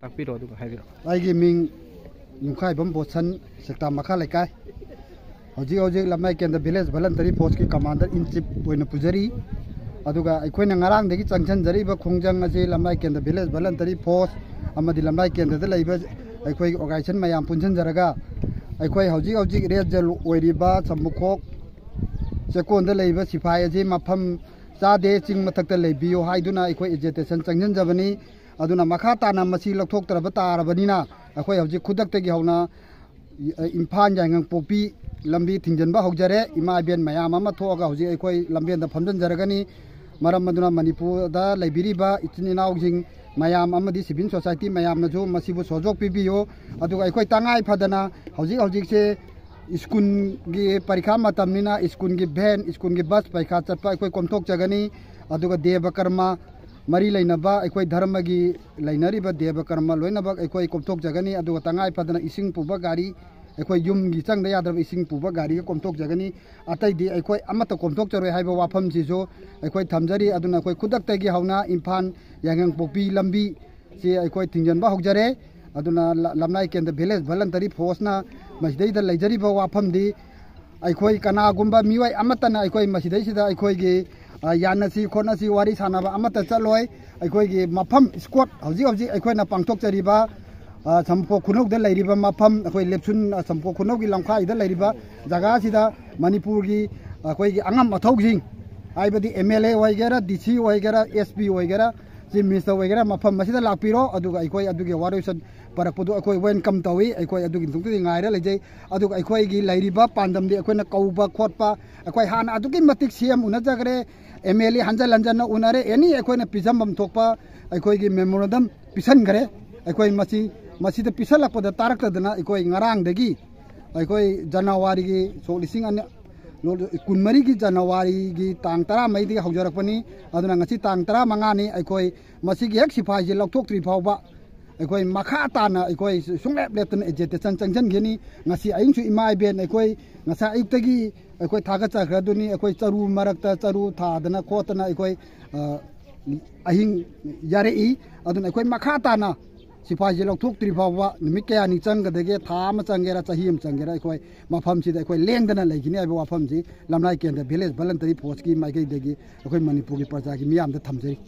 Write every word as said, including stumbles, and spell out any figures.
ꯇꯥꯛꯄꯤꯔꯣ ꯑꯗꯨꯒ ꯍꯥꯏꯕꯤꯔꯛꯑꯣ꯫ ꯑꯩꯒꯤ ꯃꯤꯡ ꯌꯨꯝꯈꯥꯏꯕꯝ ꯕꯣꯠꯁꯟ, ꯁꯦꯛꯇꯥ ꯃꯈꯥ ꯂꯩꯀꯥꯏ꯫ ꯍꯧꯖꯤꯛ ꯍꯧꯖꯤꯛ ꯂꯝꯂꯥꯏ ꯀꯦꯟꯗ꯭ꯔ ꯚꯤꯂꯦꯖ ꯚꯂꯟꯇꯔꯤ ꯐꯣꯔꯁꯀꯤ ꯀꯃꯥꯟꯗꯔ ꯏꯟ ꯆꯤꯞ ꯑꯣꯏꯅ ꯄꯨꯖꯔꯤ꯫ ꯑꯗꯨꯒ ꯑꯩꯈꯣꯏꯅ ꯉꯔꯥꯡꯗꯒꯤ ꯆꯪꯁꯤꯟꯖꯔꯤꯕ ꯈꯣꯡꯖꯪ ꯑꯁꯤ ꯂꯝꯂꯥꯏ ꯀꯦꯟꯗ꯭ꯔ ꯚꯤꯂꯦꯖ ꯚꯂꯟꯇꯔꯤ ꯐꯣꯔꯁ ꯑꯃꯗꯤ ꯂꯝꯂꯥꯏ ꯀꯦꯟꯗ꯭ꯔꯗ ꯂꯩꯕ ꯑꯩꯈꯣꯏꯒꯤ ꯑꯣꯔꯒꯅꯥꯏꯖꯦꯁꯟ ꯃꯌꯥꯝ ꯄꯨꯟꯁꯤꯟꯖꯔꯒ, ꯑꯩꯈꯣꯏ ꯍꯧꯖꯤꯛ ꯍꯧꯖꯤꯛ ꯔꯦꯠ ꯖꯦꯜ ꯑꯣꯏꯔꯤꯕ ꯁꯝꯕꯨꯈꯣꯛ ꯆꯦꯛꯀꯣꯟꯗ ꯂꯩꯕ ꯁꯤꯐꯥꯏ ꯑꯁꯤ ꯃꯐꯝ ꯆꯥꯗꯦ, ꯆꯤꯡ ꯃꯊꯛꯇ ꯂꯩꯕꯤꯌꯨ ꯍꯥꯏꯗꯨꯅ ꯑꯩꯈꯣꯏ ꯑꯦꯖꯤꯇꯦꯁꯟ ꯆꯪꯁꯤꯟꯖꯕꯅꯤ꯫ ꯑꯗꯨꯅ ꯃꯈꯥ ꯇꯥꯅ ꯃꯁꯤ ꯂꯧꯊꯣꯛꯇ꯭ꯔꯕ ꯇꯥꯔꯕꯅꯤꯅ, ꯑꯩꯈꯣꯏ ꯍꯧꯖꯤꯛ ꯈꯨꯗꯛꯇꯒꯤ ꯍꯧꯅ ꯏꯝꯐꯥꯜ ꯌꯥꯏꯉꯪꯄꯣꯛꯄꯤ ꯂꯝꯕꯤ ꯊꯤꯡꯖꯤꯟꯕ ꯍꯧꯖꯔꯦ꯫ ꯏꯃꯥ ꯏꯕꯦꯟ ꯃꯌꯥꯝ ꯑꯃ ꯊꯣꯛꯑꯒ ꯍꯧꯖꯤꯛ ꯑꯩꯈꯣꯏ ꯂꯝꯕꯦꯟꯗ ꯐꯝꯖꯤꯟꯖꯔꯒꯅꯤ꯫ ꯃꯔꯝ ꯑꯗꯨꯅ ꯃꯅꯤꯄꯨꯔꯗ ꯂꯩꯕꯤꯔꯤꯕ ꯏꯆꯤꯟ ꯏꯅꯥꯎꯁꯤꯡ ꯃꯌꯥꯝ ꯑꯃꯗꯤ ꯁꯤꯚꯤꯜ ꯁꯣꯁꯥꯏꯇꯤ ꯃꯌꯥꯝꯅꯁꯨ ꯃꯁꯤꯕꯨ ꯁꯣꯖꯣꯛ ꯄꯤꯕꯤꯌꯨ꯫ ꯑꯗꯨꯒ ꯑꯩꯈꯣꯏ ꯇꯉꯥꯏ ꯐꯗꯅ ꯍꯧꯖꯤꯛ ꯍꯧꯖꯤꯛꯁꯦ ꯁ꯭ꯀꯨꯜꯒꯤ ꯄꯔꯤꯈꯥ ꯃꯇꯝꯅꯤꯅ ꯁ꯭ꯀꯨꯜꯒꯤ ꯚꯦꯟ, ꯁ꯭ꯀꯨꯜꯒꯤ ꯕꯁ ꯄꯔꯤꯈꯥ ꯆꯠꯄ ꯑꯩꯈꯣꯏ ꯀꯣꯝꯊꯣꯛꯆꯒꯅꯤ꯫ ꯑꯗꯨꯒ ꯗꯦꯕ ꯀꯔꯃ ꯃꯔꯤ ꯂꯩꯅꯕ ꯑꯩꯈꯣꯏ ꯙꯔꯃꯒꯤ ꯂꯩꯅꯔꯤꯕ ꯗꯦꯕ ꯀꯔꯃ ꯂꯣꯏꯅꯃꯛ ꯑꯩꯈꯣꯏ ꯀꯣꯝꯊꯣꯛꯆꯒꯅꯤ꯫ ꯑꯗꯨꯒ ꯇꯉꯥꯏ ꯐꯗꯅ ꯏꯁꯤꯡ ꯄꯨꯕ ꯒꯥꯔꯤ, ꯑꯩꯈꯣꯏ ꯌꯨꯝꯒꯤ ꯆꯪꯗ ꯌꯥꯗ꯭ꯔꯕ ꯏꯁꯤꯡ ꯄꯨꯕ ꯒꯥꯔꯤꯒ ꯀꯣꯝꯊꯣꯛꯆꯒꯅꯤ꯫ ꯑꯇꯩꯗꯤ ꯑꯩꯈꯣꯏ ꯑꯃꯠꯇ ꯀꯣꯝꯊꯣꯛꯆꯔꯣꯏ ꯍꯥꯏꯕ ꯋꯥꯐꯝꯁꯤꯁꯨ ꯑꯩꯈꯣꯏ ꯊꯝꯖꯔꯤ꯫ ꯑꯗꯨꯅ ꯑꯩꯈꯣꯏ ꯈꯨꯗꯛꯇꯒꯤ ꯍꯧꯅ ꯏꯝꯐꯥꯜ ꯌꯥꯏꯉꯪꯄꯣꯛꯄꯤ ꯂꯝꯕꯤ ꯁꯤ ꯑꯩꯈꯣꯏ ꯊꯤꯡꯖꯤꯟꯕ ꯍꯧꯖꯔꯦ꯫ ꯑꯗꯨꯅ ꯂ-, ꯂꯝꯂꯥꯏ ꯀꯦꯟꯗ꯭ꯔ ꯚꯤꯂꯦꯖ ꯚꯂꯟꯇꯔꯤ ꯐꯣꯔꯁꯅ ꯃꯁꯤꯗꯩꯗ ꯂꯩꯖꯔꯤꯕ ꯋꯥꯐꯝꯗꯤ, ꯑꯩꯈꯣꯏ ꯀꯅꯥꯒꯨꯝꯕ ꯃꯤꯑꯣꯏ ꯑꯃꯠꯇꯅ ꯑꯩꯈꯣꯏ ꯃꯁꯤꯗꯩꯁꯤꯗ ꯑꯩꯈꯣꯏꯒꯤ, ꯑ, ꯌꯥꯅꯁꯤ ꯈꯣꯠꯅꯁꯤ ꯋꯥꯔꯤ ꯁꯥꯟꯅꯕ ꯑꯃꯠꯇ ꯆꯠꯂꯣꯏ꯫ ꯑꯩꯈꯣꯏꯒꯤ ꯃꯐꯝ ꯁ꯭ꯀꯣꯠ ꯍꯧꯖꯤꯛ ꯍꯧꯖꯤꯛ ꯑꯩꯈꯣꯏꯅ ꯄꯥꯡꯊꯣꯛꯆꯔꯤꯕ, ꯑ, ꯁꯝꯄꯣꯛ ꯈꯨꯅꯧꯗ ꯂꯩꯔꯤꯕ ꯃꯐꯝ, ꯑꯩꯈꯣꯏ ꯂꯦꯞꯁꯨꯟ, ꯑ, ꯁꯝꯄꯣꯛ ꯈꯨꯅꯧꯒꯤ ꯂꯝꯈꯥꯏꯗ ꯂꯩꯔꯤꯕ ꯖꯒꯥꯁꯤꯗ ꯃꯅꯤꯄꯨꯔꯒꯤ ꯑꯩꯈꯣꯏꯒꯤ ꯑꯉꯝ ꯑꯊꯧꯁꯤꯡ, ꯍꯥꯏꯕꯗꯤ ꯑꯦꯝ ꯑꯦꯜ ꯑꯦ ꯑꯣꯏꯒꯦꯔꯥ, ꯗꯤ ꯁꯤ ꯑꯣꯏꯒꯦꯔꯥ, ꯑꯦꯁ ꯄꯤ ꯑꯣꯏꯒꯦꯔꯥ, ꯆꯤꯐ ꯃꯤꯅꯤꯁꯇꯔ ꯑꯣꯏꯒꯦꯔꯥ, ꯃꯐꯝ ꯑꯁꯤꯗ ꯂꯥꯛꯄꯤꯔꯣ꯫ ꯑꯗꯨꯒ ꯑꯩꯈꯣꯏ ꯑꯗꯨꯒꯤ ꯋꯥꯔꯣꯏꯁꯤꯟ ꯄꯔꯛꯄꯗꯨ ꯑꯩꯈꯣꯏ ꯋꯦꯜꯀꯝ ꯇꯧꯏ꯫ ꯑꯩꯈꯣꯏ ꯑꯗꯨꯒꯤ ꯃꯇꯨꯡꯗꯗꯤ ꯉꯥꯏꯔ ꯂꯩꯖꯩ꯫ ꯑꯗꯨꯒ ꯑꯩꯈꯣꯏꯒꯤ ꯂꯩꯔꯤꯕ ꯄꯥꯟꯗꯝꯗꯤ ꯑꯩꯈꯣꯏꯅ ꯀꯧꯕ ꯈꯣꯠꯄ, ꯑꯩꯈꯣꯏ ꯍꯥꯟꯅ ꯑꯗꯨꯛꯀꯤ ꯃꯇꯤꯛ ꯁꯤ ꯑꯦꯝ ꯎꯅꯖꯈ꯭ꯔꯦ, ꯑꯦꯝ ꯑꯦꯜ ꯑꯦ ꯍꯟꯖꯟ ꯍꯟꯖꯟꯅ ꯎꯅꯔꯦ, ꯑꯦꯅꯤ ꯑꯩꯈꯣꯏꯅ ꯄꯤꯖꯐꯝ ꯊꯣꯛꯄ ꯑꯩꯈꯣꯏꯒꯤ ꯃꯦꯃꯣꯔꯦꯟꯗꯝ ꯄꯤꯁꯟꯈ꯭ꯔꯦ꯫ ꯑꯩꯈꯣꯏ ꯃꯁꯤ, ꯃꯁꯤꯗ ꯄꯤꯁꯜꯂꯛꯄꯗ ꯇꯥꯔꯛꯇꯗꯅ ꯑꯩꯈꯣꯏ ꯉꯔꯥꯡꯗꯒꯤ, ꯑꯩꯈꯣꯏ ꯖꯅꯋꯥꯔꯤꯒꯤ ꯁꯣꯛ ꯂꯤꯁꯤꯡ ꯑꯅꯤ, ꯀꯨꯟꯃꯔꯤꯒꯤ ꯖꯅꯋꯥꯔꯤꯒꯤ ꯇꯥꯡ ꯇꯔꯥꯃꯔꯤꯗꯒꯤ ꯍꯧꯖꯔꯛꯄꯅꯤ꯫ ꯑꯗꯨꯅ ꯉꯁꯤ ꯇꯥꯡ ꯇꯔꯥꯃꯉꯥꯅꯤ꯫ ꯑꯩꯈꯣꯏ ꯃꯁꯤꯒꯤ ꯍꯦꯛ ꯁꯤꯐꯥꯏꯁꯦ ꯂꯧꯊꯣꯛꯇ꯭ꯔꯤ ꯐꯥꯎꯕ ꯑꯩꯈꯣꯏ ꯃꯈꯥ ꯇꯥꯅ ꯑꯩꯈꯣꯏ ꯁꯨꯡꯂꯦꯞ ꯂꯦꯞꯇꯅ ꯑꯦꯖꯤꯇꯦꯁꯟ ꯆꯪꯁꯤꯟꯒꯅꯤ꯫ ꯉꯁꯤ ꯑꯍꯤꯡꯁꯨ ꯏꯃꯥ ꯏꯕꯦꯟ ꯑꯩꯈꯣꯏ ꯉꯁꯥꯏ ꯑꯌꯨꯛꯇꯒꯤ ꯑꯩꯈꯣꯏ ꯊꯥꯒꯠꯆꯈ꯭ꯔꯗꯨꯅꯤ꯫ ꯑꯩꯈꯣꯏ ꯆꯔꯨ ꯃꯔꯛꯇ ꯆꯔꯨ ꯊꯥꯗꯅ ꯈꯣꯠꯇꯅ ꯑꯩꯈꯣꯏ, ꯑ, ꯑꯍꯤꯡ ꯌꯥꯔꯛꯏ꯫ ꯑꯗꯨꯅ ꯑꯩꯈꯣꯏ ꯃꯈꯥ ꯇꯥꯅ ꯁꯤꯐꯥꯏꯁꯦ ꯂꯧꯊꯣꯛꯇ꯭ꯔꯤ ꯐꯥꯎꯕ ꯅꯨꯃꯤꯠ ꯀꯌꯥꯅꯤ ꯆꯪꯒꯗꯒꯦ, ꯊꯥ ꯑꯃ ꯆꯪꯒꯦꯔꯥ, ꯆꯍꯤ ꯑꯃ ꯆꯪꯒꯦꯔꯥ, ꯑꯩꯈꯣꯏ ꯃꯐꯝꯁꯤꯗ ꯑꯩꯈꯣꯏ ꯂꯦꯡꯗꯅ ꯂꯩꯈꯤꯅꯤ ꯍꯥꯏꯕ ꯋꯥꯐꯝꯁꯤ ꯂꯝꯂꯥꯏ ꯀꯦꯟꯗ꯭ꯔ Village Voluntary Forceꯀꯤ ꯃꯥꯏꯀꯩꯗꯒꯤ ꯑꯩꯈꯣꯏ ꯃꯅꯤꯄꯨꯔꯒꯤ ꯄ꯭ꯔꯖꯥꯒꯤ ꯃꯤꯌꯥꯝꯗ ꯊꯝꯖꯔꯤ꯫